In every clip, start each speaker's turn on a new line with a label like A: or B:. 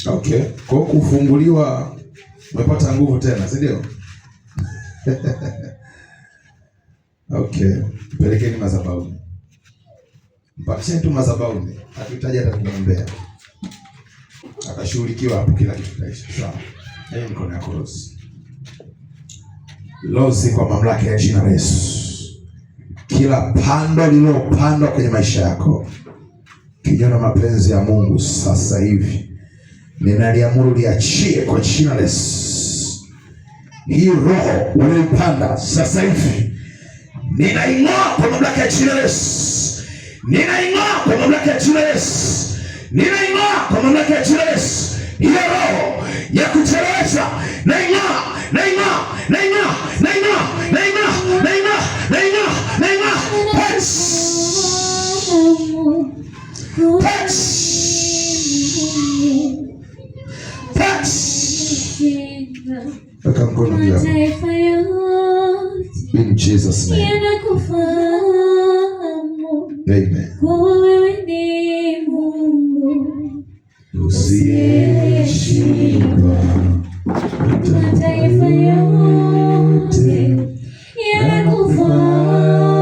A: Okay. Kwa kufunguliwa umepata nguvu tena, si ndio? Okay. Pelekeni madhabahuni. Mpakisheni tu madhabahuni. Hatuhitaji hata kumwombea. Atashughulikiwa hapo, kila kitu kitaisha. Sawa. Hiyo mikono yako Rose. Rose, kwa mamlaka ya jina la Yesu. Kila pando lililopandwa kwenye maisha yako kinyume na mapenzi ya Mungu sasa hivi ninaliamuru liachie kwa jina la Yesu. Hii roho uliyoipanda sasa hivi ninaing'oa kwa mamlaka ya jina la Yesu. Ninaing'oa kwa mamlaka ya jina la Yesu. Ninaing'oa kwa mamlaka ya jina la Yesu. Hiyo roho ya kuchelewesha naing'oa, naing'oa, naing'oa, naing'oa, naing'oa, naing'oa, naing'oa, naing'oa. Touch. Touch. Touch. Weka mkono juu yako.
B: Mataifa yote
A: In Jesus name.
B: yanakufahamu
A: Amen.
B: kuwa wewe ni Mungu.
A: Usiyeshindwa.
B: Mataifa yote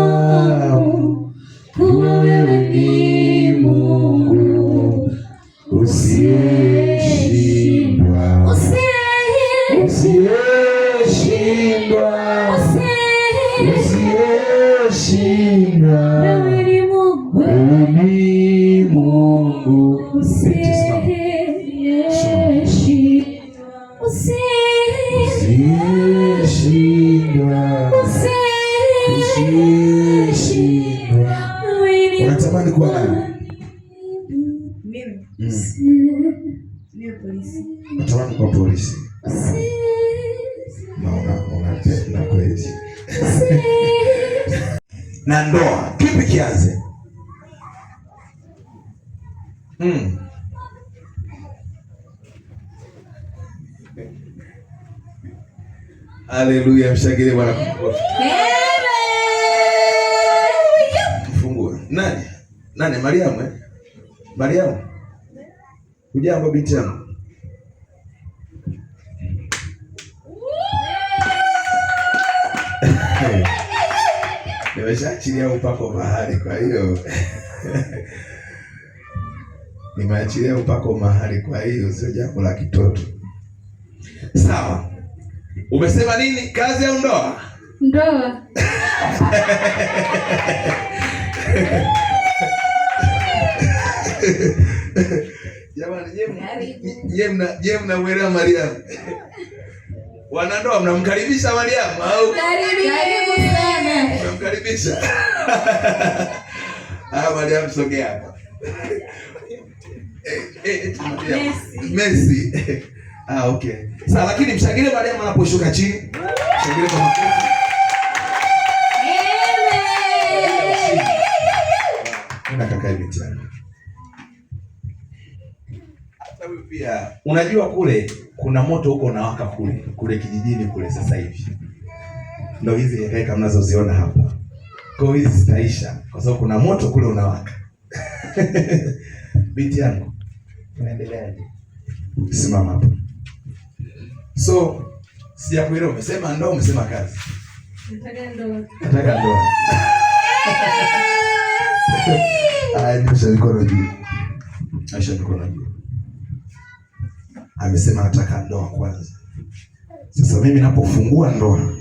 B: yanakufahamu kuwa wewe ni Mungu
A: Usiyeshindwa.
B: Usiye-
A: Usiyeshindwa.
B: usiye-
A: Usiyeshindwa.
B: Wewe ni Mungu.
A: Wewe ni Mungu.
B: Usiyeshindwa. Usiye-
A: Usiyeshindwa. Usiyeshindwa.
B: Wewe ni
A: Unatamani kuwa nani?
C: Mimi niwe polisi.
A: Unatamani kuwa polisi. Na unapenda kweli. Na ndoa, kipi kianze? Haleluya, mshangilie Bwana kwa makofi. Mfungue. Nani? Nani? Mariamu eh? Mariamu. Hujambo binti yangu? Nimeshaachilia upako mahali, kwa hiyo nimeachilia upako mahali, kwa hiyo sio jambo la kitoto. Sawa, umesema nini? Kazi au ndoa?
B: Ndoa.
A: Jamani, nyie mnamwelewa Mariamu? Wanandoa mnamkaribisha Mariamu au
B: Karibu sana.
A: mnamkaribisha? Ah, Mariamu sogea hapa. Eh, eh, eti Mariamu. Messi. Ah, okay. Sawa, lakini mshangilie Mariamu anaposhuka chini. Mshangilie kwa makofi. Nenda kakae binti yangu. Hata huyu pia unajua kule kuna moto huko unawaka kule kule kijijini kule sasa hivi. Ndio hizi heka mnazoziona hapa. Kwa hiyo hizi zitaisha kwa sababu kuna moto kule unawaka. Binti yangu, unaendeleaje? Simama hapo. So, sijakuelewa, umesema ndoa, umesema kazi.
B: Nataka ndoa.
A: Nataka ndoa. Aya, nyosha mikono juu. Nyosha mikono juu. Amesema nataka ndoa kwanza. Sasa mimi napofungua ndoa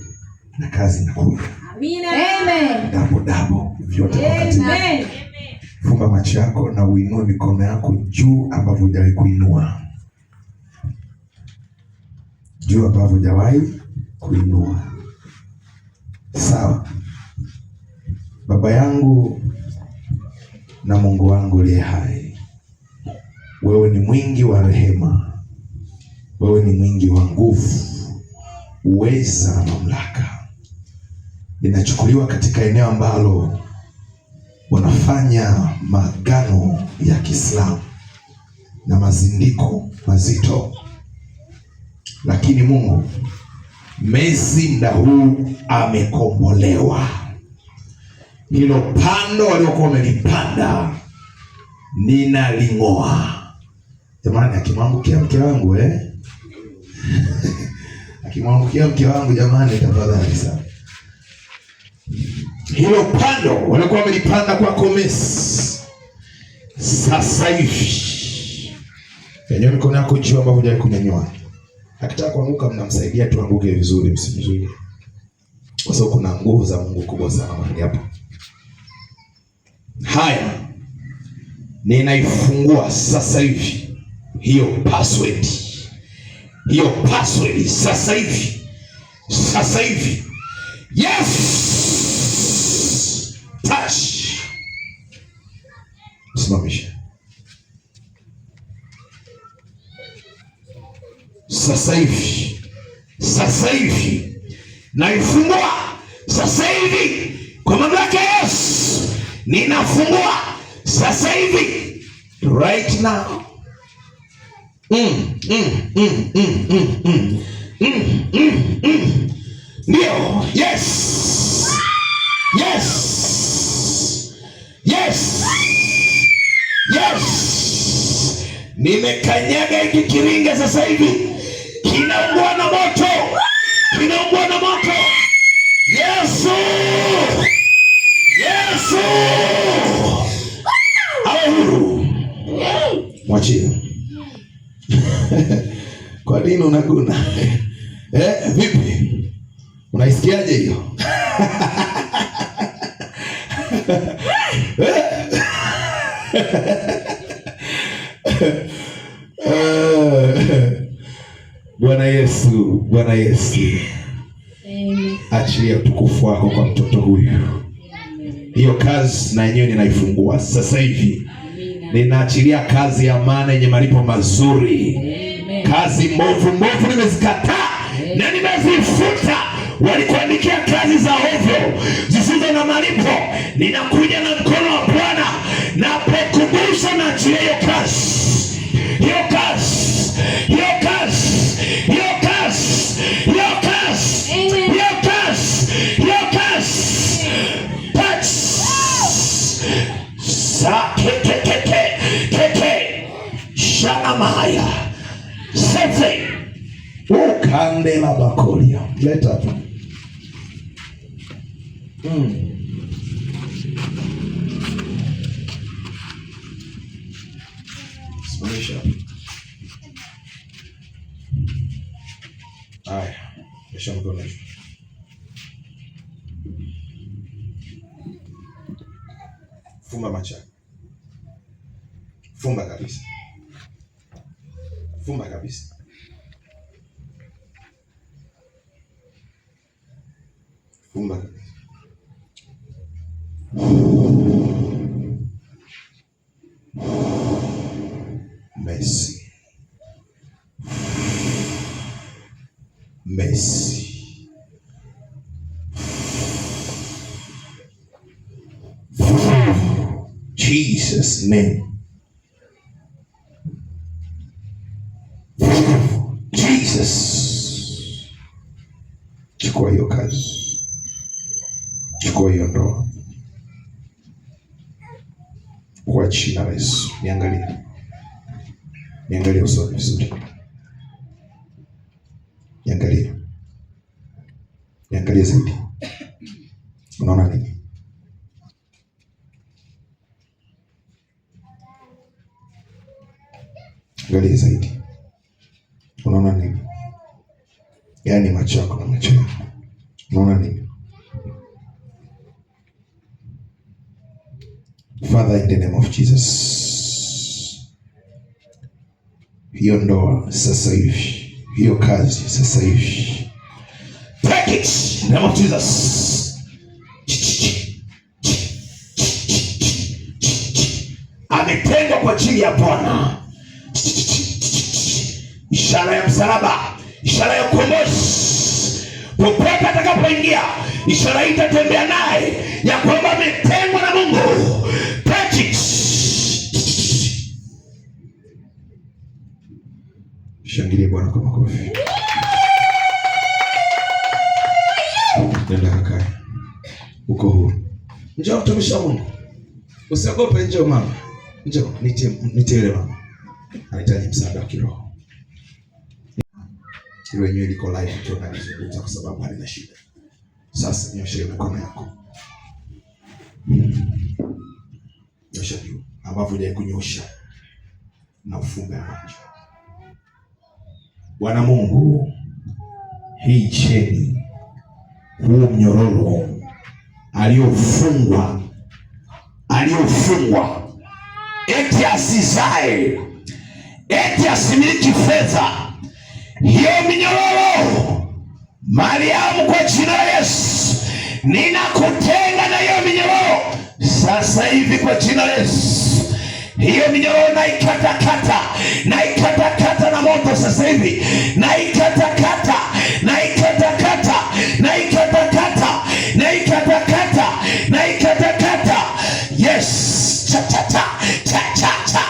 A: na kazi inakuja.
B: Amina. Amen.
A: Double double vyote kwa wakati mmoja.
B: Amen.
A: Fumba macho yako na uinue mikono yako juu ambavyo hujawahi kuinua, juu ambavyo hujawahi kuinua. Sawa. Baba yangu na Mungu wangu uliye hai, wewe ni mwingi wa rehema, wewe ni mwingi wa nguvu, uweza na mamlaka. Ninachukuliwa katika eneo ambalo wanafanya maagano ya Kiislamu na mazindiko mazito, lakini Mungu Messi muda huu amekombolewa. Hilo pando waliokuwa wamelipanda ninaling'oa. Jamani, akimwangukia mke wangu akimwangukia mke wangu jamani, tafadhali sana. Hilo pando waliokuwa wamelipanda kwako Messi, sasa hivi nyanyua mikono yako juu ambavyo hujawahi kunyanyua. Akitaka kuanguka mnamsaidia tu anguke vizuri, msimzuie, kwa sababu kuna nguvu za Mungu kubwa sana mahali hapa. Haya, ninaifungua sasa hivi hiyo password, hiyo password sasa hivi, sasa hivi. Yes, touch, simamisha sasa hivi, sasa hivi naifungua sasa hivi kwa mamlaka ya Yesu, ninafungua sasa hivi right now. Ndio, yes, yes, yes, yes. Nimekanyaga hiki kiringa sasa hivi, kinaungua na moto, kinaungua na moto. Yesu, Yesu, awe huru, mwachie. Kwa nini unaguna? Vipi? Unaisikiaje hiyo? Bwana Yesu, Bwana Yesu.
B: Amen.
A: Achilia utukufu wako kwa mtoto huyu. Hiyo kazi na yenyewe ninaifungua sasa hivi.
B: Amina.
A: Ninaachilia kazi ya maana yenye malipo mazuri.
B: Amen.
A: Kazi mbovu mbovu nimezikataa na nimezifuta. Walikuandikia kazi za ovyo zisizo na malipo, ninakuja na mkono wa Bwana na pokugusa na achilia hiyo kazi, hiyo kazi, hiyo kazi, hiyo kazi, hiyo kazi,
B: Amen.
A: hiyo kazi, hiyo kazi. Touch. Sa ke ke ke ke ke ke. Shanamaya. Sete. Ukande la bakolia. Leta hapa. Simamisha hapa. Haya, nyosha mkono juu. Fumba macho yako. Fumba kabisa. Fumba kabisa. Fumba kabisa. Messi. Messi. Jesus name. Jesus. Chukua hiyo kazi. Chukua hiyo ndoa. Kwa jina la Yesu. Niangalie. Niangalie usoni vizuri. Niangalie. Niangalie zaidi. Unaona nini? Angalia zaidi. Unaona nini? Yaani macho yako na macho yako. Unaona nini? Father, in the name of Jesus. Hiyo ndoa sasa hivi. Hiyo kazi sasa hivi. Take it in the name of Jesus. Ametengwa kwa ajili ya Bwana. Ishara ya msalaba, ishara ya ukombozi. Popote atakapoingia, ishara hii itatembea naye ya kwamba ametengwa na Mungu. Touch it. Shangilie Bwana kwa makofi. Uko huru. Njoo mtumishi wa Mungu. Usiogope, njoo mama. Njoo, nitie yule mama. Anahitaji msaada wa kiroho. Hilo wenyewe liko live tu nalizungumza kwa sababu halina shida. Sasa nyosha mikono yako. Nyosha juu ambavyo hujawahi kunyosha na ufumbe macho. Bwana Mungu, hii cheni, huu mnyororo aliyofungwa eti asizae, eti asimiliki fedha, hiyo minyororo Mariamu, kwa jina la Yesu ninakutenga na hiyo minyororo sasa hivi kwa jina la Yesu. Hiyo minyororo naikatakata, naikatakata na moto sasa hivi, naikatakata, naikatakata, naikatakata, naikatakata, naikatakata. Yes, cha cha cha cha cha cha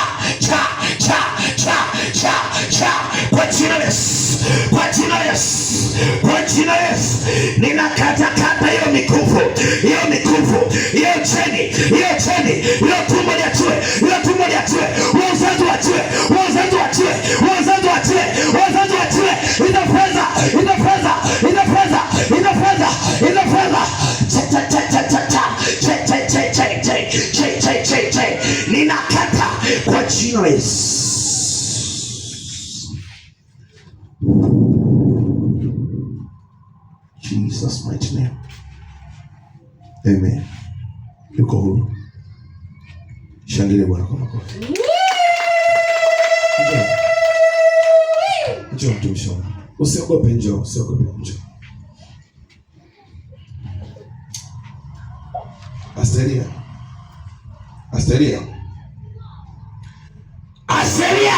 A: cha cha cha cha cha cha, kwa jina la Yesu, kwa jina la Yesu, kwa jina la Yesu ninakatakata hiyo mikufu, hiyo mikufu, hiyo cheni, hiyo cheni, hiyo tumbo liachiwe, hiyo tumbo liachiwe, huo uzazi uachiwe, huo uzazi uachiwe, huo uzazi uachiwe, huo uzazi uachiwe, hizo fedha, hizo fedha, hizo fedha, hizo fedha, hizo fedha, cha cha cha cha cha cha cha cha cha cha cha cha cha cha cha, ninakata kwa jina la Yesu. Jesus mighty name. Amen. Yuko huru. Shangilie Bwana kwa makofi. Njoo. Njoo mtumishi wa Mungu. Usiogope, njoo, usiogope, njoo. Asteria. Asteria. Asteria.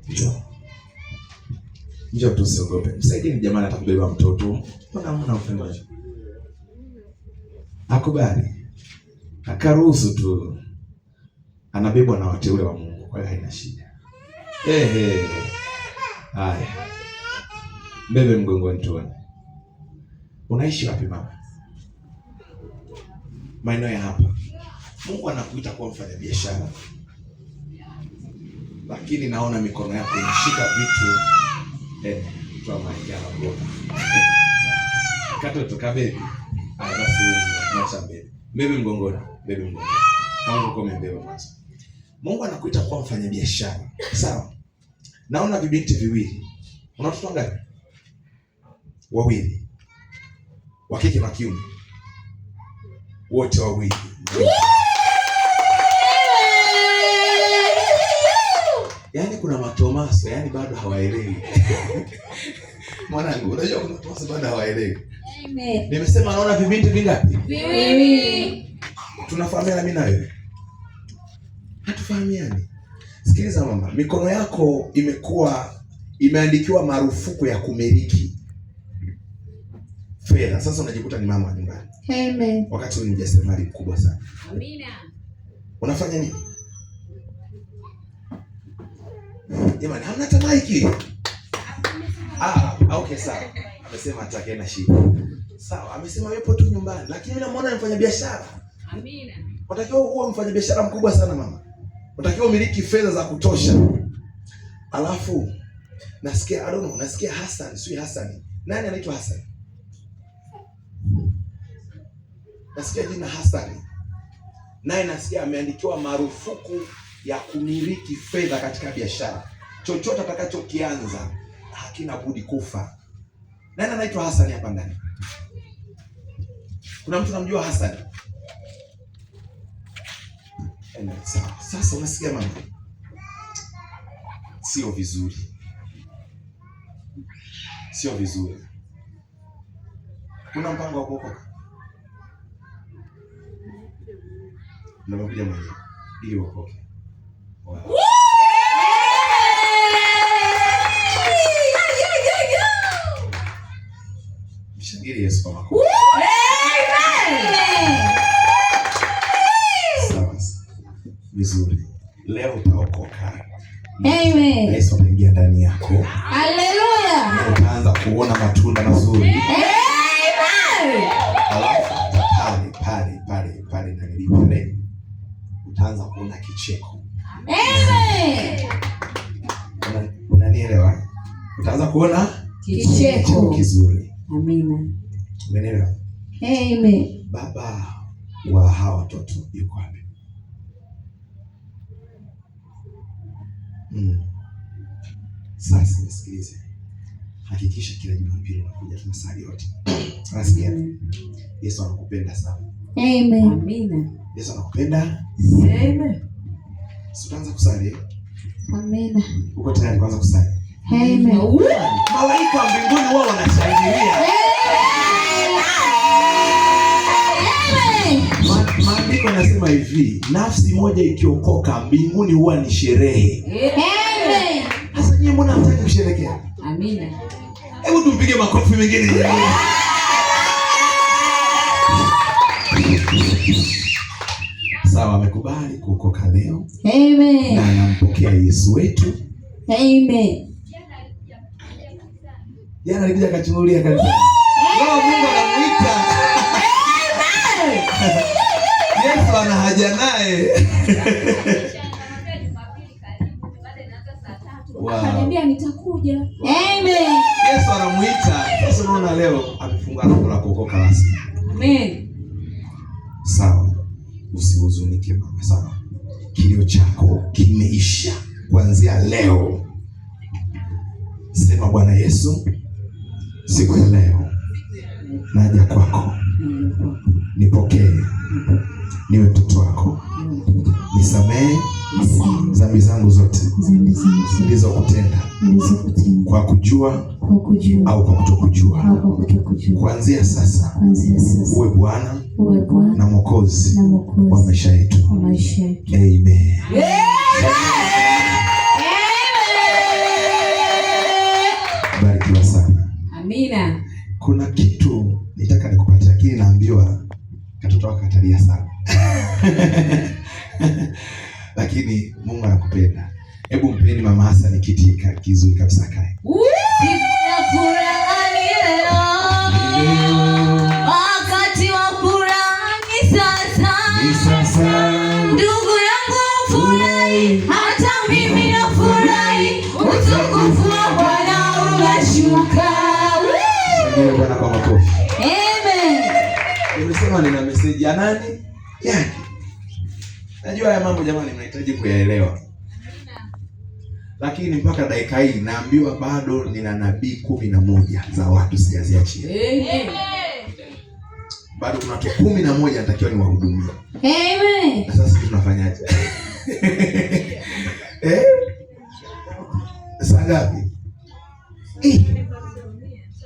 A: Njoo. Njoo tu, usiogope. Msaidieni jamani, atakubeba mtoto. Mbona hamna mfanya? Akubali. Akaruhusu tu. Anabebwa na wateule wa Mungu, kwa hiyo haina shida. Ehe. Haya. Bebe mgongoni tuone. Unaishi wapi mama? Maeneo ya hapa. Mungu anakuita kuwa mfanyabiashara. Lakini naona mikono yako inashika vitu. Toa maji anaogopa. Katoto kabebi. Haya basi mwacha mbebe. Bebe mgongoni, bebe mgongoni. Kama ulikuwa umembeba mwanzo. Mungu anakuita kuwa mfanyabiashara. Sawa? Naona vibinti viwili. Una watoto wangapi? Wawili. Wa kike na kiume. Wote wawili. Yaani kuna matomaso, yaani bado hawaelewi. Mwanangu, unajua kuna matomaso bado hawaelewi.
B: Amen.
A: Nimesema naona vibinti vingapi?
B: Viwili.
A: Tunafahamiana mimi na wewe? Hatufahamiani. Sikiliza mama, mikono yako imekuwa imeandikiwa marufuku ya kumiliki fedha. Sasa unajikuta ni mama wa nyumbani.
B: Amen.
A: Wakati wewe ni mjasiriamali mkubwa sana.
B: Amina.
A: Unafanya nini? Jamani, hamna hata maiki. Ah, okay sawa. Amesema hataki na shida. Sawa, amesema yupo tu nyumbani, lakini mimi namuona ni mfanyabiashara.
B: Amina.
A: Unatakiwa uwe mfanyabiashara mkubwa sana mama. Unatakiwa umiliki fedha za kutosha. Alafu nasikia, I don't know, nasikia Hassan, sio Hassan. Nani anaitwa Hassan? Nasikia jina Hassan. Naye nasikia ameandikiwa marufuku ya kumiliki fedha katika biashara. Chochote atakachokianza hakina budi kufa. Nani anaitwa Hassan hapa ndani? Kuna mtu anamjua Hassan? Sawa. Sasa unasikia mama? Sio vizuri. Sio vizuri. Una mpango wa kuokoka? Ndio umekuja mwenyewe ili uokoke. Wow. Mshangilie Yesu kwa makofi. Sawa. Vizuri. Leo utaokoka.
B: Amen.
A: Yesu ataingia ndani yako.
B: Haleluya.
A: Utaanza kuona matunda mazuri.
B: Amen.
A: Utaanza kuona kicheko.
B: Amen.
A: Unanielewa? Utaanza kuona
B: kicheko
A: kizuri.
B: Amina.
A: Umenielewa?
B: Amen.
A: Baba wa hawa watoto yuko wapi? Sasa nisikilize. Hakikisha kila Jumapili unakuja tunasali wote. Unasikia? Yesu anakupenda sana.
B: Amen. Amina.
A: Yesu anakupenda.
B: Amen.
A: Si utaanza kusali?
B: Amina.
A: Uko tayari kuanza kusali?
B: Amen.
A: Malaika wa mbinguni wao wanashangilia. Maandiko yanasema hivi, nafsi moja ikiokoka mbinguni huwa ni sherehe.
B: Amen.
A: Sasa nyinyi mbona hamtaki kusherehekea?
B: Amina.
A: Hebu tumpige makofi mengine. Sawa, amekubali kuokoka leo.
B: Amen.
A: Na anampokea Yesu wetu.
B: Amen.
A: Jana alikuja akachungulia kanisa. Roho Mungu anamuita. Yesu ana haja naye. Wow.
B: Akaniambia nitakuja. Amen.
A: Yesu anamuita. Sasa unaona leo amefunga lango la kuokoka rasmi.
B: Amen.
A: Sawa. Usihuzunike mama, sawa. Kilio chako kimeisha kuanzia leo. Sema Bwana Yesu, siku ya leo naja kwako, nipokee, niwe mtoto wako, nisamehe dhambi zangu zote nilizokutenda kwa kujua au kwa kutokujua. Kuanzia sasa uwe Bwana na Mwokozi wa maisha yetu. Amen. Barikiwa sana.
B: Amina.
A: Kuna kitu nitaka nikupatie, lakini naambiwa katoto wako katalia sana. Lakini Mungu anakupenda. Hebu mpeni Mama Hassan kiti kizuri kabisa kae.
D: Wakati wa furaha ni sasa.
A: Ni sasa.
D: Ndugu yangu furahi, hata mimi nafurahi. Utukufu wa Bwana unashuka.
A: Shangilia Bwana kwa makofi.
D: Amen.
A: Nimesema nina message ya nani? Yake. Najua haya mambo jamani mnahitaji kuyaelewa. Lakini mpaka dakika hii naambiwa bado nina nabii 11 za watu sijaziachia.
B: Amen.
A: Bado kuna watu 11 natakiwa niwahudumie.
B: Amen.
A: Na sasa tunafanyaje? Saa ngapi?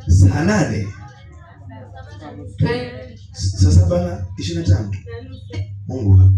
A: Saa 8. Saa 7:25. Mungu wangu.